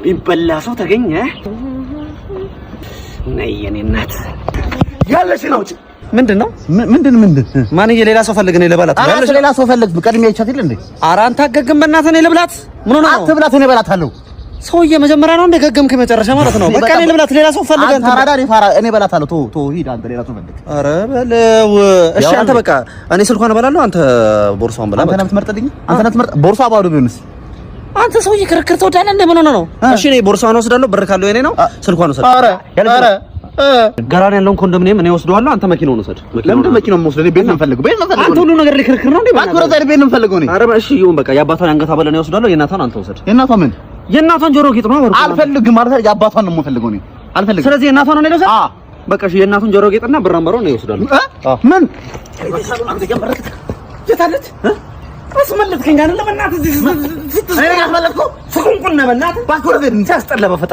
የሚበላ ሰው ተገኘ። ነይ የኔ እናት፣ ያለሽን አውጪ። ምንድን ነው? ምንድን ምንድን? ማንዬ፣ ሌላ ሰው ፈልግ፣ እኔ ልበላት። ኧረ ሌላ ሰው ፈልግ። ቀድሜ አይቻት የለ እንዴ? ኧረ አንተ አገግም፣ በእናትህ እኔ ልብላት። ምን ሆነህ ነው? አትብላት፣ እኔ እበላታለሁ። ሰውዬ መጀመሪያ ነው እንደ ገገምክ መጨረሻ ማለት ነው። በቃ እኔ ልብላት፣ ሌላ ሰው ፈልግ። አንተ አራዳ፣ እኔ ፋራ፣ እኔ እበላታለሁ። ቶ ቶ ሂድ አንተ ሌላ ሰው ፈልግ። ኧረ በለው። እሺ አንተ በቃ እኔ ስልኳን እበላለሁ፣ አንተ ቦርሷን ብላ። አንተ ነህ የምትመርጥልኝ? አንተ ነህ የምትመርጥ? ቦርሷ ባዶ ቢሆንስ? አንተ ሰውዬ ክርክር ትወዳለህ እንደ ምን ሆነህ ነው? እሺ እኔ ቦርሷን ወስዳለሁ፣ ብር ካለው የኔ ነው። ስልኳን ወሰድ። ኧረ ኧረ ገራን ያለውን ኮንዶሚኒየም እኔ ወስደዋለሁ፣ አንተ መኪናውን ውሰድ። ለምንድን መኪናውን የምወስደው? እኔ ቤት ነው የምፈልገው። ቤት ነው የምፈልገው። አንተ ሁሉ ነገር ላይ ክርክር ነው እንዴ? እባክህ ወደዛ፣ ቤት ነው የምፈልገው እኔ። ኧረ እሺ ይሁን በቃ። የአባቷን የአንገት ሐብል እኔ ወስዳለሁ፣ የእናቷን አንተ ውሰድ። የእናቷ ምን? የእናቷን ጆሮ ጌጥ ነው። አልፈልግም ማለት የአባቷን ነው የምፈልገው እኔ አልፈልግም። ስለዚህ የእናቷን ነው ልውሰድ? በቃ እሺ የእናቱን ጆሮ ጌጥና ብር አምባሩን ነው ይወስዳሉ። ምን የት አለች? አስመለጥከኝ አይደለ? በእናትህ እዚህ ስቁንቁን ነህ። በእናትህ ሲያስጠላ በፈጣሪ።